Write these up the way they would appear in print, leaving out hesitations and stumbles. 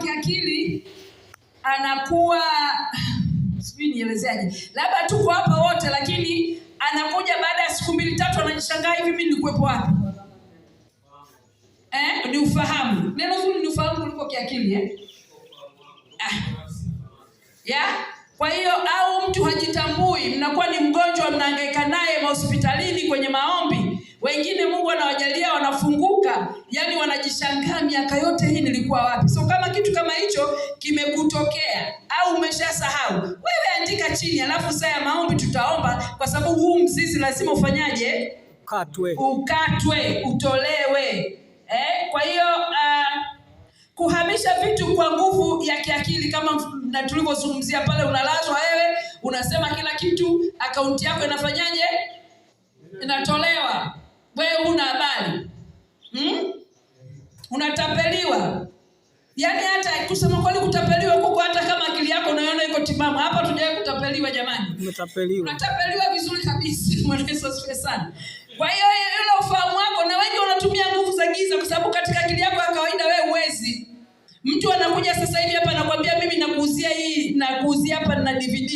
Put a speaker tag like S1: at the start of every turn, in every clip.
S1: kiakili anakuwa, sijui nielezeaje, labda tuko hapa wote, lakini anakuja baada ya siku mbili tatu anajishangaa, hivi mimi nilikuwepo wapi? Eh, ni ufahamu. Neno zuri ni ufahamu kuliko kiakili, eh? Ah. Yeah? Kwa hiyo au mtu hajitambui, mnakuwa ni mgonjwa, mnahangaika naye mahospitalini kwenye maombi. Wengine Mungu anawajalia wanafunguka, yani wanajishangaa miaka yote hii nilikuwa wapi? So kama kitu kama hicho kimekutokea au umeshasahau, wewe andika chini, alafu saa ya maombi tutaomba, kwa sababu huu mzizi lazima ufanyaje?
S2: Ukatwe.
S1: Ukatwe, utolewe. Kwa hiyo kuhamisha vitu kwa nguvu ya kiakili kama na tulivyozungumzia pale, unalazwa wewe, unasema kila kitu, akaunti yako inafanyaje? Inatolewa, wewe huna habari, Unatapeliwa. Yaani hata kusema kweli, kutapeliwa kuko hata kama akili yako unaiona iko timamu. Hapa tujawahi kutapeliwa jamani.
S2: Umetapeliwa.
S1: Unatapeliwa vizuri kabisa. Bwana Yesu asifiwe sana. Kwa hiyo ile ufahamu wako, na wengi wanatumia nguvu za giza kwa sababu katika akili yako ya kawaida wewe huwezi. Mtu anakuja sasa hivi hapa anakuambia mimi nakuuzia hii, nakuuzia hapa na DVD.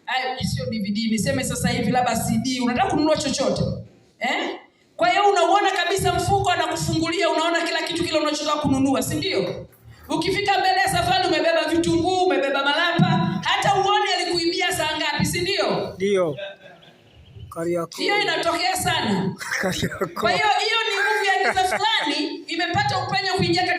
S1: Ay, sio DVD, niseme sasa hivi labda CD. Unataka kununua chochote? Eh? Kwa hiyo unauona kabisa mfuko anakufungulia, unaona kila kitu kile unachotaka kununua, si ndio? Ukifika mbele ya safari umebeba vitunguu, umebeba malapa, hata uone alikuibia saa ngapi, si ndio?
S2: Ndio. Kariakoo.
S1: Hiyo inatokea sana.
S2: Kariakoo.
S1: Kwa hiyo hiyo ni nguvu ya giza fulani imepata upenyo kuingia katika